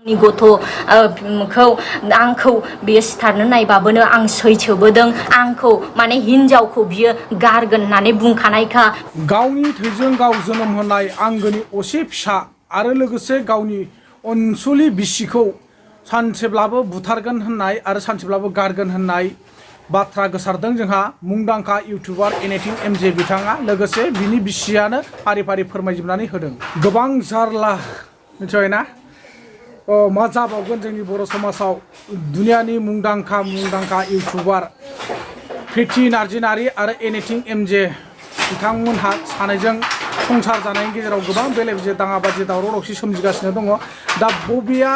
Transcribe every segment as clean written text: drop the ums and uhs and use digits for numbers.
गथ'खौ आंखौ बियो सिथारनो नायबाबोनो आं सैसोबोदों आंखौ माने हिनजावखौ बियो गारगोन होननानै बुंखानायखा गावनि थैजों गाव जोनोम होनाय आंगोनि असे फिसा आरो लोगोसे गावनि अनसुलि बिसिखौ सानसेब्लाबो बुथारगोन होननाय आरो सानसेब्लाबो गारगोन होननाय बाथ्रा गोसारदों जोंहा मुंदांखा इउटिउबार एनिथिं एमजे बिथाङा लोगोसे बिनि बिसियानो फारि फारि फोरमायजोबनानै होदों गोबां जारला मिथिबाय ना मा जाबावगोन जोंनि बर' समाजाव दुनियानि मुंदांखा इउटिउबार प्रिति नार्जिनारि आरो एनिथिं एमजे बिथांमोनहा सानैजों संसार जानायनि गेजेराव गोबां बेले बेजे दाङाबाजि दावराव दावसि सोमजिगासिनो दङ दा बबेया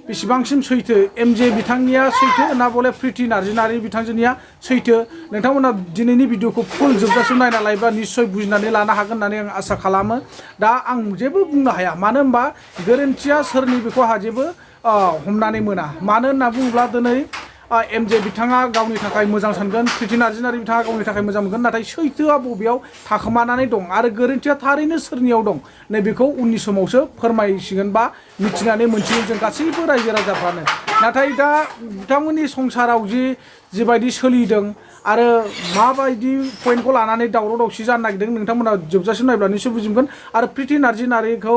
बेसेबांसिम सैथो एमजे बिथांनिया सैथो ना बले प्रिति नार्जिनारि बिथांजोनिया सैथो नोंथांमोना दिनैनि भिडिअखौ फुल जोबजासिम नायना लायोबा निश्चय बुजिनानै लानो हागोन होननानै आं आसा खालामो दा आं जेबो बुंनो हाया मानो होनबा गोरोन्थिया सोरनि बेखौ आंहा जेबो हमनानै मोना मानो होनना बुङोब्ला दिनै एमजे बिथाङा गावनि थाखाय मोजां सानगोन प्रिति नार्जिनारि बिथाङा गावनि थाखाय मोजां मोनगोन नाथाय सैथोआ बबेयाव थाखोमानानै दं आरो गोरोन्थिया थारैनो सोरनियाव दं नैबेखौ उननि समावसो फोरमायसिगोन बा मिथिनानै मोनसिगोन जों गासैबो रायजो राजाफ्रानो नाथाय दा बिथांमोननि संसाराव जिबायदि सोलिदों आरो माबायदि पइन्टखौ लानानै दावराव दावसि जानो नागिरदों नोंथांमोना जोबजासिम नायब्ला निश्चय बुजिगोन आरो प्रिति नार्जिनारिखौ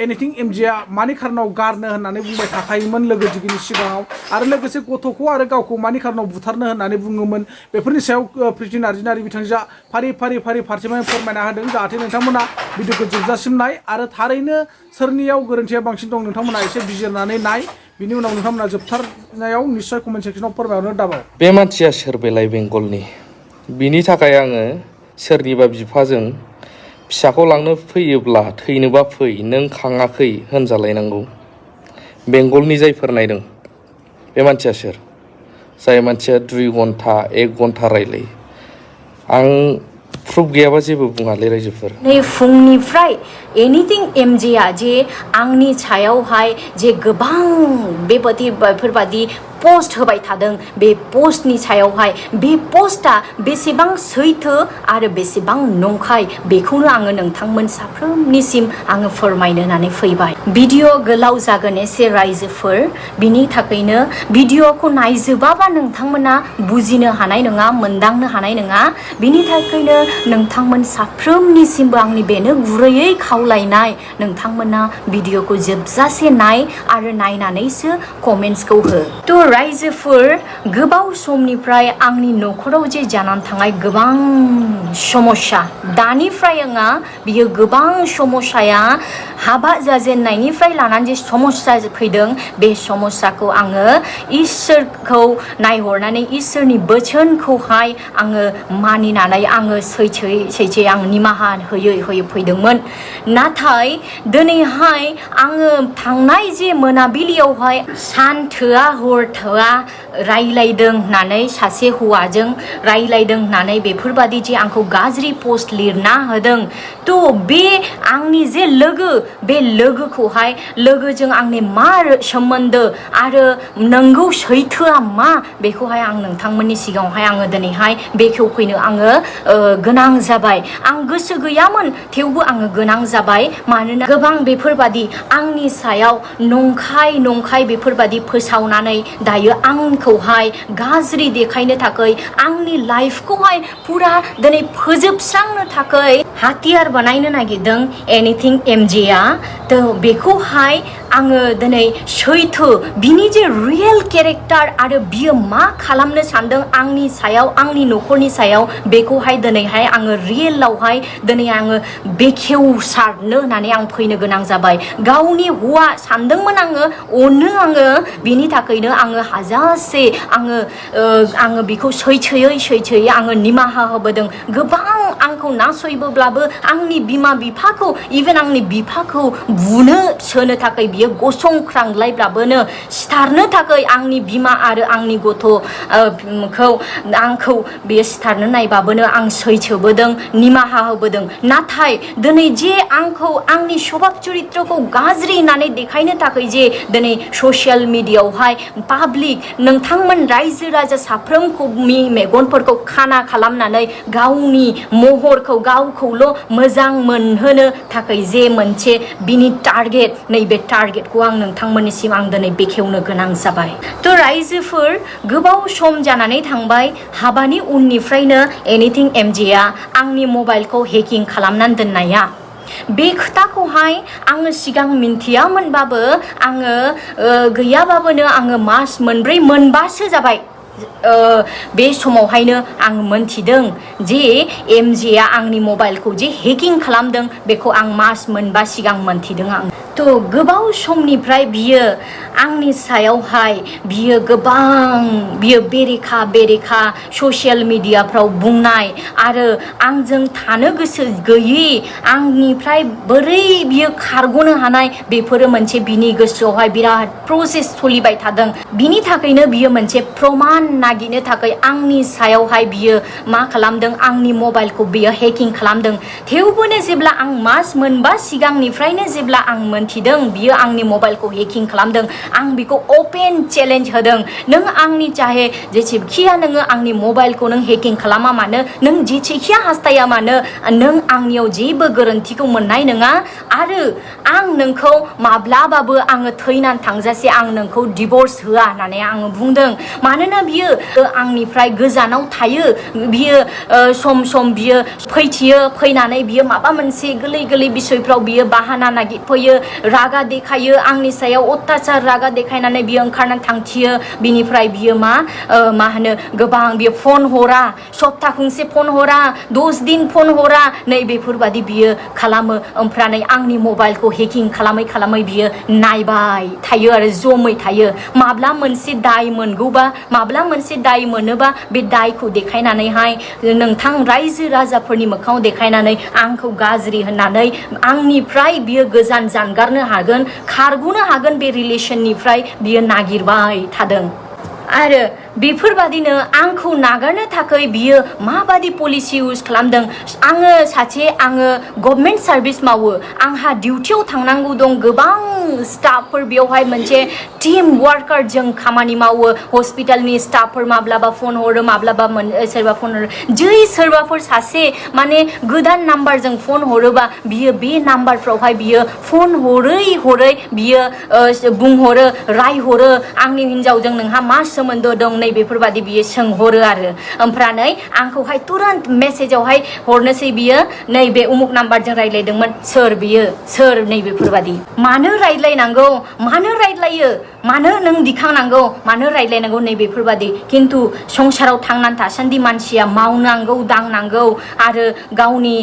एनिथिं एमजेआ मानि खारनाव गारनो होननानै बुंबाय थाखायोमोन लोगो दिगिनि सिगाङाव आरो लोगोसे गथ'खौ आरो गावखौ मानि खारनाव बुथारनो होननानै बुङोमोन बेफोरनि सायाव प्रिति नार्जिनारि बिथांजोआ फारि फारसेमान फोरमायना होदों जाहाथे नोंथांमोना भिडिअखौ जोबजासिम नाय आरो थारैनो सोरनियाव गोरोन्थिया बांसिन दं नोंथांमोना एसे बिजिरनानै नाय बिनि उनाव नोंथांमोना जोबथारनायाव निश्चय कमेन्ट सेक्सनाव फोरमायहरनो दाबाव बे मानसिया सोर बेलाय बेंगलनि बिनि थाखाय आङो सोरनिबा बिफाजों फिसाखौ लांनो फैयोब्ला थैनोबा फै नों खाङाखै होनजालायनांगौ बेंगलनि जायफोर नायदों बे मानसिया सोर जाय मानसिया 2 घन्टा 1 घन्टा रायलायो आं प्रुफ गैयाबा जेबो बुङालै रायजोफोर नै फुंनिफ्राय एनिथिं एमजेआ जे आंनि सायावहाय जे गोबां बेफोरबादि पोस्ट होबाय थादों बे पोस्टनि सायावहाय बे पोस्टआ बेसेबां सैथो आरो बेसेबां नंखाय बेखौनो आङो नोंथांमोन साफ्रोमनिसिम आङो फोरमायनो होननानै फैबाय भिडिअ गोलाव जागोन एसे रायजोफोर बिनि थाखायनो भिडिअखौ नायजोबाबा नोंथांमोना बुजिनो हानाय नङा मोनदांनो हानाय नङा बिनि थाखायनो नोंथांमोन साफ्रोमनिसिमबो आंनि बेनो गुरैयै खावलायनाय नोंथांमोना भिडिअखौ जोबजासे नाय आरो नायनानैसो कमेन्ट्सखौ हो थ' रायजोफोर गोबाव समनिफ्राय आंनि न'खराव जे जानानै थांनाय गोबां समस्या दानिफ्राय आङो बियो गोबां समस्याया हाबा जाजेननायनिफ्राय लानानै जे समस्या फैदों बे समस्याखौ आङो इसोरखौ नायहरनानै इसोरनि बोसोनखौहाय आङो मानिनानै आङो सैथोयै आं निमाहा होयै फैदोंमोन नाथाय दिनैहाय आङो थांनाय जे मोनाबिलियावहाय सान थोआ हर थोआ रायलायदों होननानै सासे हौवाजों रायलायदों होननानै बेफोरबादि जे आंखौ गाज्रि पोस्ट लिरना होदों थ' बे आंनि जे लोगो बे लोगोखौहाय लोगोजों आंनि मा सोमोन्दो आरो नंगौ सैथोआ मा बेखौहाय आं नोंथांमोननि सिगाङावहाय आङो दिनैहाय बेखेवफैनो आङो गोनां जाबाय आं गोसो गैयामोन थेवबो आङो गोनां जाबाय मानोना गोबां बेफोरबादि आंनि सायाव नंखाय बेफोरबादि फोसावनानै दायो आंखौहाय गाज्रि देखायनो थाखाय आंनि लाइफखौहाय पुरा दिनै फोजोबस्रांनो थाखाय हाथियार बानायनो नागिरदों एनिथिं एमजेआ थ' बेखौहाय आङो दिनै सैथो बिनि जे रियेल केरेक्टार आरो बियो मा खालामनो सानदों आंनि सायाव आंनि न'खरनि सायाव बेखौहाय दिनैहाय आङो रियेलावहाय दिनै आङो बेखेवसारनो होननानै आं फैनो गोनां जाबाय गावनि हौवा सानदोंमोन अनो आङो बिनि थाखायनो आङो हाजासे आङो बेखौ सैथोयै आङो निमाहा होबोदों गोबां आंखौ नासयबोब्लाबो आंनि बिमा बिफाखौ इभेन आंनि बिफाखौ बुनो सोनो थाखाय बियो गसंख्रांलायब्लाबोनो सिथारनो थाखाय आंनि बिमा आरो आंनि गथ'खौ आंखौ बियो सिथारनो नायबाबोनो आं सैसोबोदों निमाहा होबोदों नाथाय दिनै जे आंखौ आंनि सभाब चरित्रखौ गाज्रि होननानै देखायनो थाखाय जे दिनै ससियेल मिडियायावहाय पाब्लिक नोंथांमोन रायजो राजा साफ्रोमखौनि मेगनफोरखौ खाना खालामनानै गावनि महरखौ गावखौल' मोजां मोनहोनो थाखाय जे मोनसे बिनि टारगेट नैबे टारगेटखौ आं नोंथांमोननिसिम आं दिनै बेखेवनो गोनां जाबाय। थ' रायजोफोर गोबाव सम जानानै थांबाय हाबानि उननिफ्रायनो एनिथिं एमजेआ आंनि मबाइलखौ हेकिं खालामनानै दोननाया। बे खोथाखौहाय आङो सिगां मिन्थियामोनबाबो आङो गैयाबाबोनो आङो मास मोनब्रै मोनबासो जाबाय बे समावहायनो आं मोनथिदों जे एमजेआ आंनि मबाइलखौ जे हेकिं खालामदों बेखौ आं मास मोनबा सिगां मोनथिदों आं। थ' गोबाव समनिफ्राय बियो आंनि सायावहाय बियो गोबां बियो बेरेखा ससियेल मिडियाफ्राव बुंनाय आरो आंजों थानो गोसो गैयि आंनिफ्राय बोरै बियो खारग'नो हानाय बेफोरो मोनसे बिनि गोसोआवहाय बिराद प्रसेस सोलिबाय थादों। बिनि थाखायनो बियो मोनसे प्रमान नागिरनो थाखाय आंनि सायावहाय बियो मा खालामदों आंनि मबाइलखौ बियो हेकिं खालामदों। थेवबोनो जेब्ला आं मास मोनबा सिगांनिफ्रायनो जेब्ला आं मोनथिदों बियो आंनि मबाइलखौ हेकिं खालामदों आं बेखौ अपेन चेलेन्ज होदों। नों आंनि चाहे जेसेखिया नोङो आंनि मबाइलखौ नों हेकिं खालामा मानो नों जेसेखिया हास्थाया मानो नों आंनियाव जेबो गोरोन्थिखौ मोननाय नङा आरो आं नोंखौ माब्लाबाबो आङो थैनानै थांजासे आं नोंखौ डिभर्स होआ होननानै आङो बुंदों। मानोना बियो आंनिफ्राय गोजानाव थायो बियो सम बियो फैथियो फैनानै बियो माबा मोनसे गोरलै बिसयफ्राव बियो बाहाना नागिरफैयो रागा देखायो आंनि सायाव अत्याचार रागा देखायनानै बियो ओंखारनानै थांथियो। बिनिफ्राय बियो मा होनो गोबां बियो फन हरा सप्ता खनसे फन हरा 10 दिन फन हरा नै बेफोरबादि बियो खालामो। ओमफ्राय आंनि मबाइलखौ हेकिं खालामै बियो नायबाय थायो आरो जमै थायो। माब्ला मोनसे दाय मोनगौबा माब्ला मोनसे दाय मोनोबा बे दायखौ देखायनानैहाय नोंथां रायजो राजाफोरनि मोखाङाव देखायनानै आंखौ गाज्रि होननानै आंनिफ्राय बियो गोजान जानगारनो हागोन खारग'नो हागोन बे रिलेसननिफ्राय बियो नागिरबाय थादों। आरो बेफोरबादिनो आंखौ नागारनो थाखाय बियो माबादि पलिसि इउज खालामदों। आङो गभर्नमेन्ट सार्भिस मावो आंहा डिउटियाव थांनांगौ दं गोबां स्टाफफोर बेवहाय मोनसे टीम वार्कार जों खामानि मावो हस्पिटालनि स्टाफफोर माब्लाबा फन हरो माब्लाबा सोरबा फन हरो जै सोरबाफोर सासे माने गोदान नाम्बारजों फन हरोबा बियो बे नाम्बारफ्रावहाय बियो फन हरै बियो बुंहरो रायहरो आंनि हिन्जावजों नोंहा मा सोमोन्दो दं नै बेफोरबादि बियो सोंहरो आरो ओमफ्राय आंखौहाय तुरन्त मेसेजावहाय हरनोसै बियो नैबे उमुक नाम्बारजों रायज्लायदोंमोन सोर बियो सोर नै बेफोरबादि मानो रायज्लायनांगौ मानो रायज्लायो मानो नों दिखांनांगौ मानो रायज्लायनांगौ नै बेफोरबादि। खिन्थु संसाराव थांनानै थासान्दि मानसिया मावनांगौ दांनांगौ आरो गावनि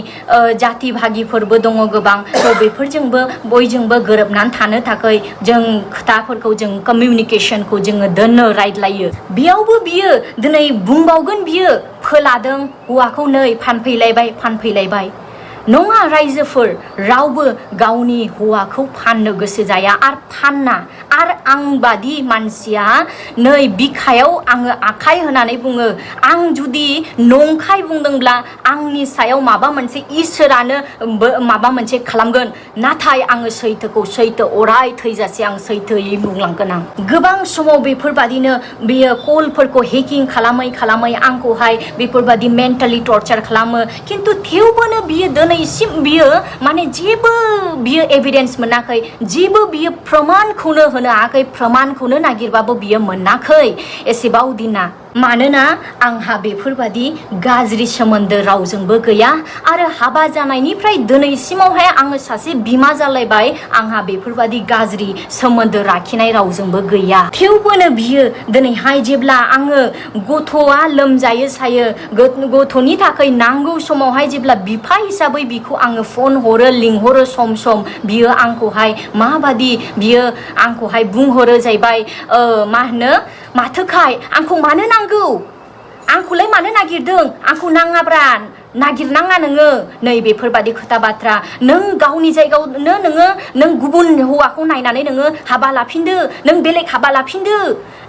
जाति भागिफोरबो दङ गोबां थ' बेफोरजोंबो बयजोंबो गोरोबनानै थानो थाखाय जों खोथाफोरखौ जों कमिउनिकेसनखौ जोङो दोननो रायज्लायो। बेयावबो बियो दिनै बुंबावगोन बियो फोलादों हौवाखौ नै फानफैलायबाय नङा रायजोफोर रावबो गावनि हौवाखौ फाननो गोसो जाया आरो फानना आरो आं बादि मानसिया नै बिखायाव आङो आखाइ होनानै बुङो आं जुदि नंखाय बुंदोंब्ला आंनि सायाव माबा मोनसे इसोरानो माबा मोनसे खालामगोन नाथाय आङो सैथोखौ सैथो अराय थैजासे आं सैथोयै बुंलांगोन। आं गोबां समाव बेफोरबादिनो बियो कलफोरखौ हेकिं खालामै आंखौहाय बेफोरबादि मेन्टेलि टर्चार खालामो। खिन्थु थेवबोनो बियो दिनैसिम बियो माने जेबो बियो एभिडेन्स मोनाखै जेबो बियो प्रमाणखौनो होनो हायाखै प्रमाणखौनो नागिरबाबो बियो मोनाखै एसेबां दिना। मानोना आंहा बेफोरबादि गाज्रि सोमोन्दो रावजोंबो गैया आरो हाबा जानायनिफ्राय दिनैसिमावहाय आङो सासे बिमा जालायबाय आंहा बेफोरबादि गाज्रि सोमोन्दो लाखिनाय रावजोंबो गैया। थेवबोनो बियो दिनैहाय जेब्ला आङो गथ'आ लोमजायो सायो गथ'नि थाखाय नांगौ समावहाय जेब्ला बिफा हिसाबै बिखौ आङो फन हरो लिंहरो सम बियो आंखौहाय माबादि बियो आंखौहाय बुंहरो जाहैबाय मा होनो माथोखाय आंखौ मानो नांगौ आंखौलाय मानो नागिरदों आंखौ नाङाब्रा नागिरनाङा नोङो नै बेफोरबादि खोथा बाथ्रा नों गावनि जायगायावनो नों गुबुन हौवाखौ नायनानै नोङो हाबा लाफिनदो नों बेलेग हाबा लाफिनदो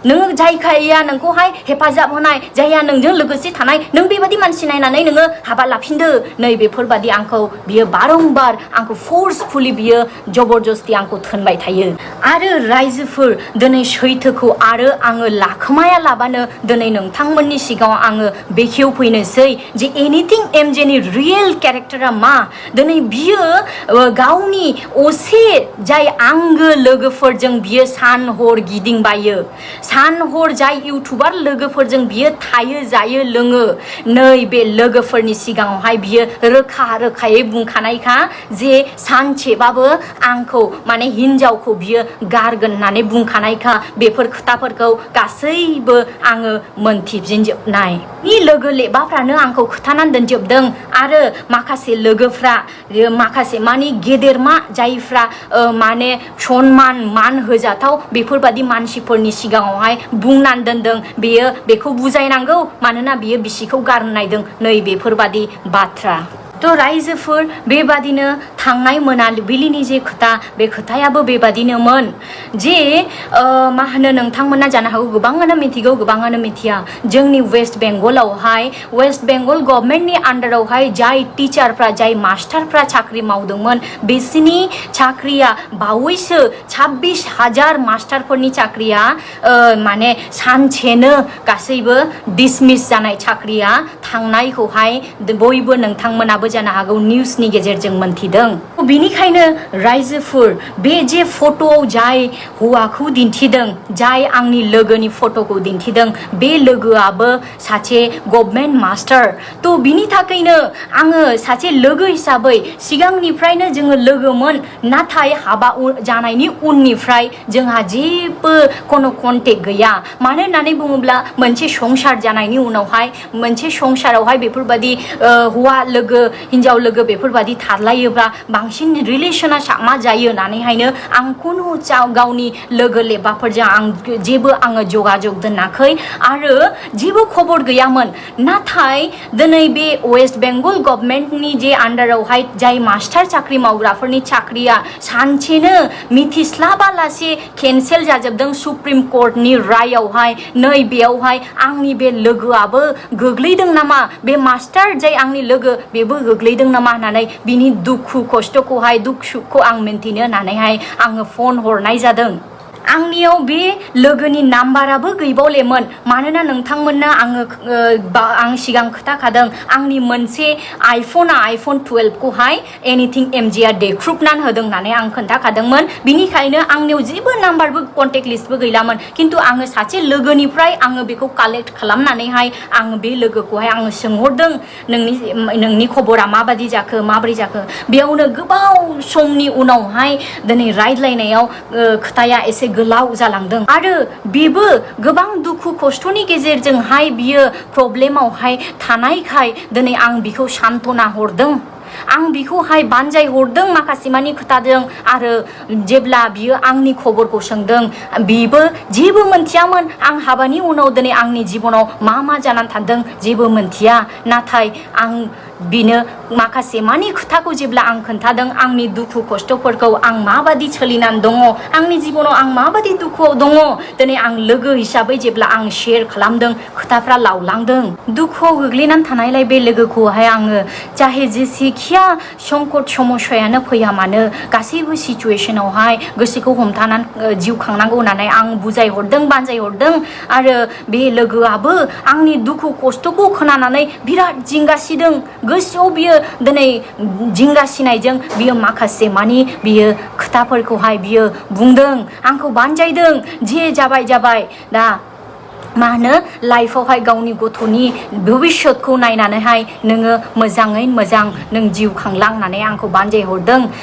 नोङो जायखाया नोंखौहाय हेफाजाब होनाय जायहा नोंजों लोगोसे थानाय नों बेबादि मानसि नायनानै नोङो हाबा लाफिनदो नै बेफोरबादि आंखौ बियो बारंबार आंखौ फोर्सफुलि बियो जबरदस्ति आंखौ थोनबाय थायो। आरो रायजोफोर दिनै सैथोखौ आरो आङो लाखोमाया लाबानो दिनै नोंथांमोननि सिगाङाव आङो बेखेवफैनोसै जे एनिथिं एमजेनि रियेल केरेक्टारा मा दिनै बियो गावनि असे जाय आंगो लोगोफोरजों बियो सान हर गिदिंबायो सान हर जाय इउटुबार लोगोफोरजों बियो थायो जायो लोङो नै बे लोगोफोरनि सिगाङावहाय बियो रोखा रोखायै बुंखानायखा जे सानसेबाबो आंखौ माने हिनजावखौ बियो गारगोन होननानै बुंखानायखा बेफोर खोथाफोरखौ गासैबो आङो मोनथिफिनजोबनाय नि लोगो लेबाफ्रानो आंखौ खोथानानै दोनजोबदों आरो माखासे लोगोफ्रा माखासे मानि गेदेरमा जायफ्रा माने सनमान मान होजाथाव बेफोरबादि मानसिफोरनि सिगाङावहाय बुंनानै दोनदों बेखौ बुजायनांगौ मानोना बियो बिसिखौ गारनो नायदों नै बेफोरबादि बाथ्रा थ' रायजोफोर बेबादिनो थांनाय मोनाबिलिनि जे खोथा बे खोथायाबो बेबादिनोमोन जे मा होनो नोंथांमोना जानो हागौ गोबाङानो मिथिगौ गोबाङानो मिथिया जोंनि वेस्ट बेंगलावहाय वेस्ट बेंगल गभर्नमेन्टनि आन्डारावहाय जाय टिचारफ्रा जाय मास्टारफ्रा साख्रि मावदोंमोन बिसिनि साख्रिया बावैसो 26,000 मास्टारफोरनि साख्रिया माने सानसेनो गासैबो डिसमिस जानाय साख्रिया थांनायखौहाय बयबो नोंथांमोनाबो जानो हागौ निउसनि गेजेरजों मोनथिदों बिनिखायनो रायजोफोर बे जे फट'आव जाय हौवाखौ दिन्थिदों जाय आंनि लोगोनि फट'खौ दिन्थिदों बे लोगोआबो सासे गभर्नमेन्ट मास्टार थ' बिनि थाखायनो आङो सासे लोगो हिसाबै सिगांनिफ्रायनो जोङो लोगोमोन नाथाय हाबा जानायनि उननिफ्राय जोंहा जेबो कोनो कन्टेक्ट गैया मानो होननानै बुङोब्ला मोनसे संसार जानायनि उनावहाय मोनसे संसारावहाय बेफोरबादि हौवा लोगो हिन्जाव लोगो बेफोरबादि थारलायोब्ला बांसिन रिलेसना मा जायो होननानैहायनो आं खुनु गावनि लोगो लेबाफोरजों जेबो आङो जगाजग दोनाखै आरो जेबो खबर गैयामोन नाथाय दिनै बे वेस्ट बेंगल गभर्नमेन्टनि जे आन्डारावहाय जाय मास्टार साख्रि मावग्राफोरनि साख्रिया सानसेनो मिथिस्लाबालासे केन्सेल जाजोबदों सुप्रिम कर्टनि रायावहाय नै बेयावहाय आंनि बे लोगोआबो गोग्लैदों नामा बे मास्टार जाय आंनि लोगो बेबो गोग्लैदों नामा होननानै बिनि दुखु खस्थ'खौहाय दुख सुखखौ आं मिन्थिनो होननानैहाय आङो फन हरनाय जादों आंनियाव बे लोगोनि नाम्बाराबो गैबावलेमोन मानोना नोंथांमोननो आं सिगां खोथाखादों आंनि मोनसे आइफन 12 खौहाय एनिथिं एमजिआ देख्रुबनानै होदों होननानै आं खोन्थाखादोंमोन बिनिखायनो आंनियाव जेबो नाम्बारबो कन्टेक्ट लिस्टबो गैलामोन खिन्थु आङो सासे लोगोनिफ्राय आङो बेखौ कालेक्ट खालामनानैहाय आङो बे लोगोखौहाय आङो सोंहरदों नोंनि खबरा माबादि जाखो माबोरै जाखो बेयावनो गोबाव समनि उनावहाय दिनै रायज्लायनायाव खोथाया एसे गोलाव जालांदों आरो बेबो गोबां दुखु खस्थ'नि गेजेरजोंहाय बियो प्रब्लेमावहाय थानायखाय दिनै आं बिखौ सान्त्वना हरदों आं बिखौहाय बानजाय हरदों माखासे मानि खोथाजों आरो जेब्ला बियो आंनि खबरखौ सोंदों बिबो जेबो मोनथियामोन आं हाबानि उनाव दिनै आंनि जिबनाव मा जानानै थादों जेबो मोनथिया नाथाय आं बिनो माखासे मानि खोथाखौ जेब्ला आं खोन्थादों आंनि दुखु खस्थ'फोरखौ आं माबादि सोलिनानै दङ आंनि जिबनाव आं माबादि दुखुआव दङ दिनै आं लोगो हिसाबै जेब्ला आं शेयार खालामदों खोथाफ्रा लावलांदों दुखुआव गोग्लैनानै थानायलाय बे लोगोखौहाय आङो चाहे जेसेखिया संकट समस्यायानो फैया मानो गासैबो सिचुवेसनावहाय गोसोखौ हमथानानै जिउ खांनांगौ होननानै आं बुजायहरदों बानजायहरदों आरो बे लोगोआबो आंनि दुखु खस्थ'खौ खोनानानै बिराद जिंगासिदों गोसोआव बियो दिनै जिंगासिनायजों बियो माखासे मानि बियो खोथाफोरखौहाय बियो बुंदों आंखौ बानजायदों जे जाबाय दा मा होनो लाइफआवहाय गावनि गथ'नि भबिष्यतखौ नायनानैहाय नोङो मोजाङै मोजां नों जिउ खांलां होननानै आंखौ बानजायहरदों